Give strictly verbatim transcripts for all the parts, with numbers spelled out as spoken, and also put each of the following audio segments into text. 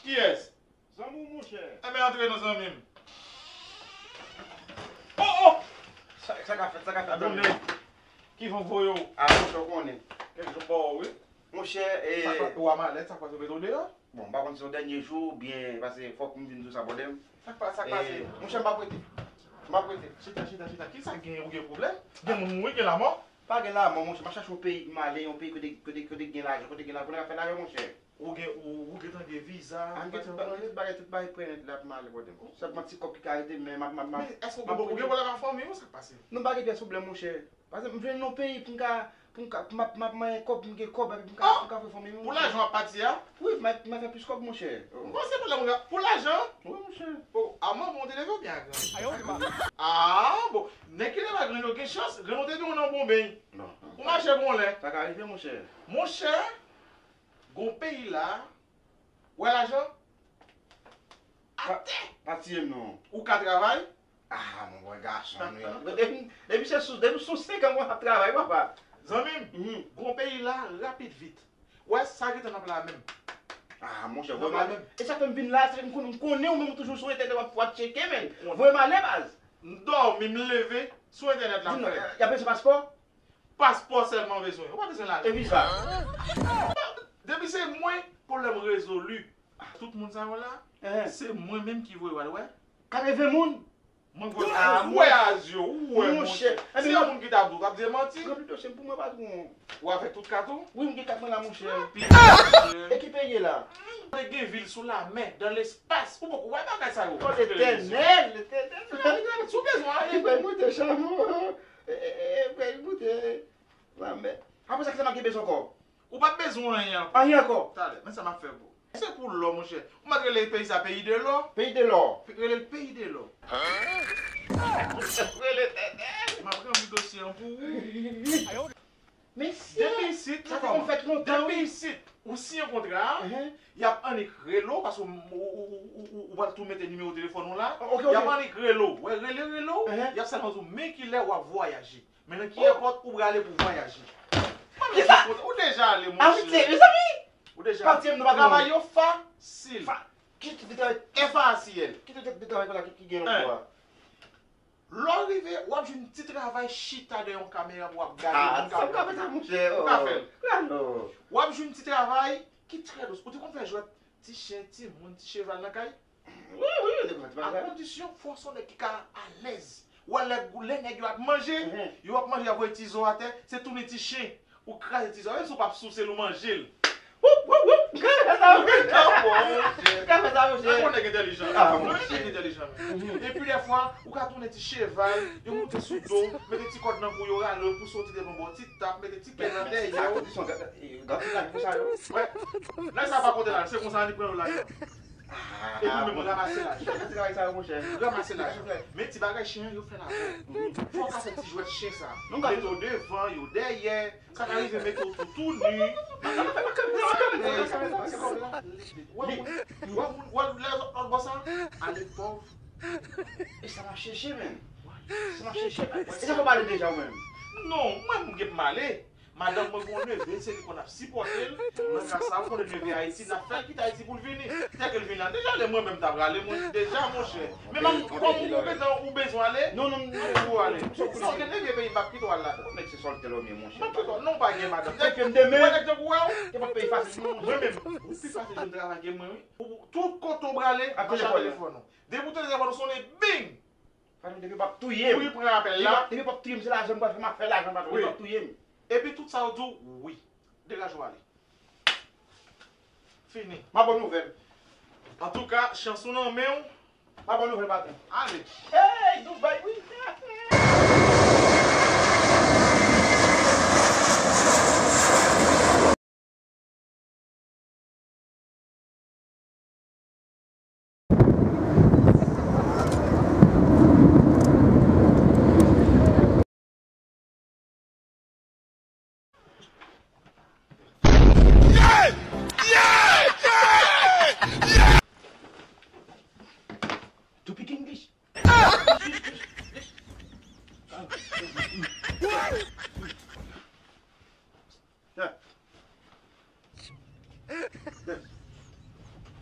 Kiyès? Zanmi w, monchè. Enben, antre non, zanmi m. Oh, oh! Sa, sa ka fèt, sa ka fèt, zanmi m. Atann. Ki van voye w? A, monchè, w konnen. Kèk jou m ba w, wi. Monchè, e... Sa k pa, ou a malèt, sa k pase, w mete w deyò? Bon, m pa konn si se yon dènye jou, oubyen, paske fòk m vin di w sa, bòdè m. Sa k pa, sa k pase? E, monchè, m p ap rete. M p ap rete. Chita, chita, chita. Kisa k genyen? Ou gen pwoblèm? Gen moun mouri, gen lanmò? Pa gen lanmò, monchè. M ap chache yon peyi pou m ale, yon peyi kote, kote, kote gen lajan, kote gen lajan, kote n ap fè lajan, monchè. Ou gen, ou, ou gentan gen viza, paspò? A, m gen tout ba-, m gen tout bagay, tout bagay prè nèt la pou m ale, bòdè m. Sèlman ti kòb ki ka rete, men m ap, m ap, m ap, m ap rete. Men èske ou gen, ou gen pwoblèm ak fanmi w? Sa k pase? Non, m pa gen pyès pwoblèm, monchè. Paske m vle nan yon peyi pou m ka, pou m ka, pou m ap, m ap manyen kòb, pou m gen kòb, epi pou m ka, pou m ka fè fanmi m, monchè. Pou lajan w ap pati a? Wi, m ap, m ap fè plis kòb, monchè. M panse pou lajan. Pou lajan? Wi, monchè. O, a manman w te leve oubyen a grann? A, bon. Nèg ki leve a grann yo gen chans, grann ou te di w nan bon beny. Non. Ou mache bon lè. Sa ka rive, monchè. Monchè, gon peyi la, wè lajan? Pa, atè. Pa tiye m non. Ou ka travay? Ah, mon bòy gason, wi. Depi, depi se sou, depi sou senk an, mwen ap travay, papa. Zanmi m, mhm, gon peyi la, rapid vit. Wè, sa gentan nan plan menm. Ah, monchè, voye m ale. E sa fè m vin la, se m konnen, m konnen ou menm toujou sou entènèt w ap, w ap tcheke, men. Voye m ale, baz. M dòmi, m leve, sou entènèt la, m fè. Y ap bezwen paspò? Paspò sèlman bezwen. Ou pa bezwen lajan. E viza? Depi se mwen, pwoblèm rezoli. Tout moun sa yo la, se mwen menm ki voye w al wè. Katreven moun? Mwen voye w al wè a zye w, ou wè, monchè. Si yon moun ki t ap di w, t ap di manti. Ranpli dosye m pou mwen, patwon. Ou avèk tout kat ou? Wi, m gen kat mwen la, monchè. Pi, monchè. E ki peyi e la? Te gen vil sou lamè, dan lespas. Ou poko wè bagay sa yo? O, Letènèl, Letènèl. Si w bezwen ale. Li pral moute chanm ou. E, e, e, li pral moute lamè. Apre sa, ki sa m ap gen bezwen ankò? Ou p ap bezwen anyen ankò. Anyen ankò. Talè, men sa m ap fè pou ou. Se pou lò, monchè. Ou mèt rele peyi sa peyi de lò. Peyi de lò. Pe-, rele l peyi de lò. Rele tètè. M ap ranpli dosye an pou ou. Mesye, depi isit, sa te konn fèt lontan, wi. Depi isit, ou siyen kontra a, y ap annik rele w, paske ou, ou, ou, ou, ou pral tou mete nimewo telefòn ou la. Y ap annik rele w. Wè, rele, rele w, y ap sèlman di w men kilè w ap vwayaje. Men nan ki èpòt ou prale pou vwayaje? Kisa? Ou deja ale, monchè. Arete, mezanmi! Ou deja ale. Pati m nou pa travay yo fasil. Fa-, ki tip de travay? E fasil. Ki tip de travay la ki, ki gen yon kwa? Lè w rive, w ap jwenn ti travay chita dèyè yon kamera pou w ap gade moun k ap fè sa, monchè. Ou ka fè l. W ap jwenn ti travay ki trè dous. Ou te konn fè jwèt ti chen, ti moun, ti cheval nan kay? Wi, wi, yo te konn fè ti bagay. A kondisyon fò w se yon nèg ki ka alèz. Ou wè lè, lè nèg yo ap manje, yo ap manje, y ap voye ti zo atè, se tounen ti chen. Ou kraze ti zo a, menm si w p ap souse l, ou manje l. Woup, woup, woup. M ka fè sa, wi. Ou gentan bon, monchè. M ka fè sa, monchè. Ou wè nèg entèlijan. Ah, monchè. Nèg entèlijan, men. Epi dèfwa, ou ka tounen ti cheval, yo moute sou do w, mete ti kòd nan kou, yo rale w, pouse w ti devan bò, ti tap, mete ti kè nan dèyè w. Gad, gad, gad, gad, gad, gad, gad, gad, gad, gad. Wè. Nèg sa pa konte la, se konsa li pran yo lajan. Epi ou menm ranmase lajan. Ranmase lajan. Men ti bagay chen an, yo fè l avè w. Fò w ka fè ti jwèt chen sa. Mete w devan, yo dèyè. Sa ka rive mete w tou, tou ni. Wè, wè, wè, lè lòt bò sa, ale pòv. E sa m ap chèche, menm. Sa m ap chèche. E sa fò pale deja, ou menm? Non, mwen, m gen pou m ale. Madanm mwen gen yon neve, se li konn ap sipòte l. Nan ka sa, ou konnen neve Ayiti, n ap fè l kite Ayiti pou l vini. Dèke l vini la, deja lè mwen menm ta prale, mwen deja, monchè. Men m ap, kòm ou gentan, ou bezwen ale, non, non, non, ou ale. Sa w gen neve peyi m p ap kite w al ladan. Nèg se sòl tèl ou ye, monchè. M ap kite w, non, ou pa gen madanm. Ou wè nèg tankou wè w? Te pa peyi fasil, non, monchè. Mwen menm, ou pi fasil jwenn travay ke mwen, wi. Ou, tout kote w prale, ap telefòn ou. Depi w tande telefòn ou sonnen, bing! Patwon, depi w p ap touye m. Wi, pran apèl la. Depi w p ap touye m, se lajan m pral fè, m ap fè lajan, patwon, depi w p ap touye m. Epi tout sa yo di w, wi. Degaje w ale. Fini. M ap ba w nouvèl. Antouka, chans ou nan men w. M ap ba w nouvèl, patwon. Ale. Hey, Dubai, wi. To speak English. Yeah.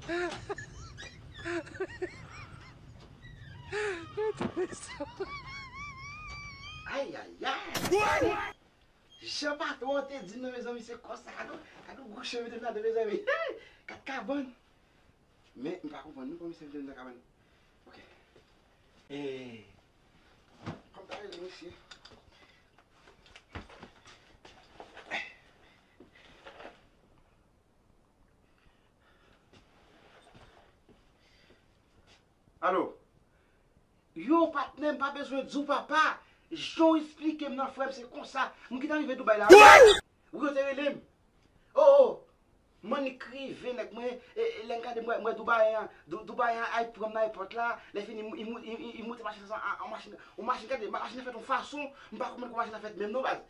Yeah. Jan patwon an te di m nan, mezanmi, se konsa. Gade yon, gade yon gwo chan mete m ladan, mezanmi. Hey! Kat kabann. Men, m pa konprann, non, kòman misye mete m nan kabann. Ok. Hey! Kòman ta rele, mesye? Alo? Yo, patnè, m pa bezwen di w, papa. Jan w esplike m nan, frè m, se konsa. M gentan rive Dubai la. Wi, yo te rele m. Oh, oh. Mwen, li k rive, nèg mwen, e, e, lè m gade, mwen, mwen, Dubai an, Dou-, Dubai an, ay pran m nan ayewopò la, lè fini, li mou-, li, li, li moute machin nan, an, an machin, an machin, gade, machin nan fèt yon fason, m pa konprann kòman machin nan fèt menm non, baz.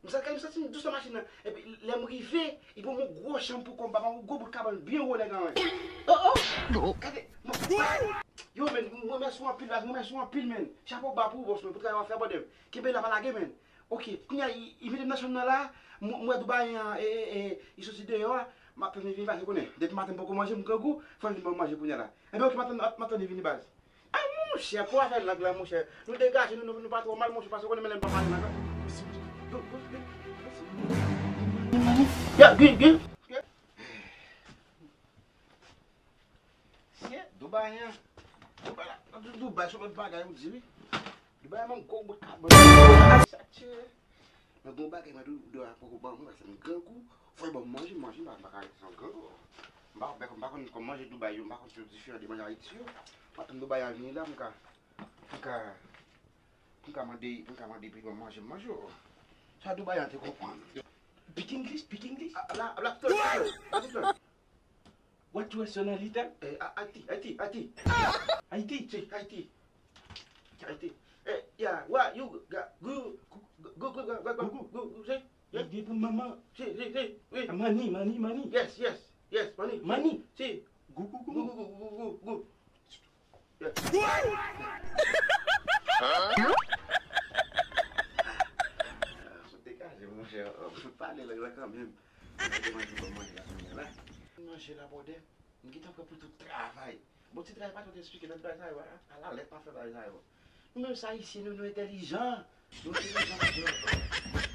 M sa, m santi m dous nan machin nan. Epi, lè m rive, li ban m yon gwo chanm pou kò m, ba m yon gwo bout kabann byen wo, nèg an, wi. Oh, oh! Gade, mwen, yo, men, mwen, mèsi w anpil, baz, mwen, mèsi w anpil, men. Chapo ba pou ou, bòs, men, pou travay w ap fè, brother. Kenbe la, pa lage, men. Ok, kounye a, li, li mete m nan chanm nan la, m, m wè Dubayen an, e, e, e, li soti deyò a, m ap tann li vini, baz, ou konnen. Depi maten m poko manje, m grangou, fò l vin ban m manje kounye a la. Enben, ok, m ap tann, m ap tann li vini, baz. Ay, monchè, pou afè lang la, monchè. Nou degaje nou, nou, nou pa twò mal, monchè, paske ou konnen men lè n pa pale lang la. Ya, gen, gen. Sye, Dubayen. Dubai la, Dubai, se lòt bagay ou di, wi. Dubai, man, gwo bout kabann. Sa tye. Men bon bagay, mwen tou, dwa poko ban mwen, paske m grangou. Fò l ban m manje, manje, m pa, m pa ka rete san grangou. M pa, m pa konn kòm manje Dubai yo, m pa konn si yo diferan de manje Ayiti yo. M ap tann Dubai an vini la, m ka, m ka, m ka mande, m ka mande pou l ban m manje, m manje. Sa Dubai an te konprann. Speak English, speak English. Ah, la, la, la, la, la, la. What was your little? Eh, A-, Haiti, Haiti, Haiti. Haiti? Si, Haiti. Haiti. Eh, yeah, what you got? Gu, gu, gu, gu, gu, gu, gu, gu, si, yeah. Ide pou mama. Si, si, si, oui. Money, money, money. Yes, yes, yes, money. Money. Si. Gu, gu, gu. Gu, gu, gu, gu, gu, gu. Yeah. Sot degaje, monchè. Pale lang lan kanmenm. Mwen te manje bon manje la kounye a la. Manje la, brother. M gentan prè pou tout travay. Bon, ti travay pa twò te esplike nan bagay sa yo, a, a la lèt pa fè bagay sa yo. Nou menm sa Ayisyen, nou, nou entèlijan. Nou entèlijan, monchè.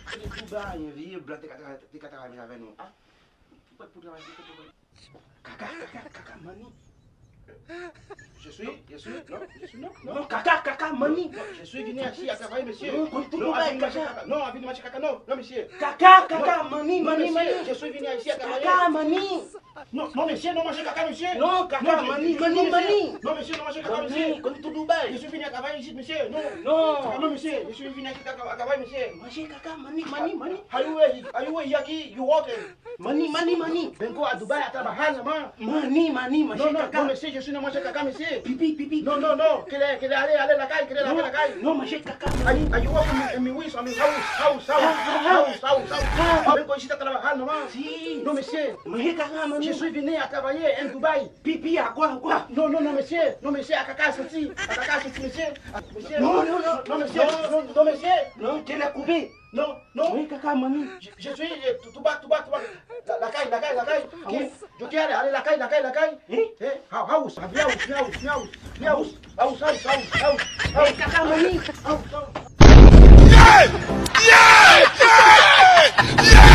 Se de Dubayen, vye blan te ka travay, te ka travay menm avè nou. A, ou prèt pou travay, se pou travay. Kaka, kaka, kaka, money. Je suis, je suis, non, je suis, non, non. Non, kaka, kaka, money. Non, je suis venu ici à travailler, monsieur. Non, konn tout bagay, kaka. Non, à venir manger kaka, non, non, monsieur. Kaka, kaka, money, money, money. Je suis venu ici à travailler. Kaka, money. Non, non, monsieur, non, manger kaka, monsieur. Non, kaka, money, money, money. Non, monsieur, non, manger kaka, monsieur. Money, konn tout Dubai. Je suis venu à travailler ici, monsieur. Non. Non. Kaka, non, monsieur, je suis venu ici à travailler, monsieur. Manje kaka, money, money, money. Are you a, are you a Yaki? You walking? Money, money, money. Vengo a Dubai a trabajar, man. Money, money, manje kaka. Non, non, non, monsieur, je suis non manger kaka, monsieur. Pipi, pipi. Non, non, non. Kele, kele, ale, ale lakay, kele, lakay, lakay. Non, manje kaka, money. Are you, are you walking in, in my house, in my house, house, house, house, house, house? Vengo ici a trabajar, man. Si. Non, monsieur. Manje kaka, money. Je suis venu à travailler en Dubaï. Pipi, agwa, agwa. Non, non, non, monsieur. Non, monsieur, a kaka santi. A kaka santi, monsieur. A, monsieur. Non, non, non. Non, monsieur. Non, non, non, monsieur. Non, kele koupe. Non, non. Manje kaka, money. Je, je suis, eh, tout, tout bas, tout bas, tout bas. La, lakay, lakay, lakay. Ah oui. Yo te ale, ale lakay, lakay, lakay. Hein? Eh, ha-, house, ha-, house, house, house, house, house, house, house, house. Manje kaka, money. House, house. Yeah! Yeah! Yeah!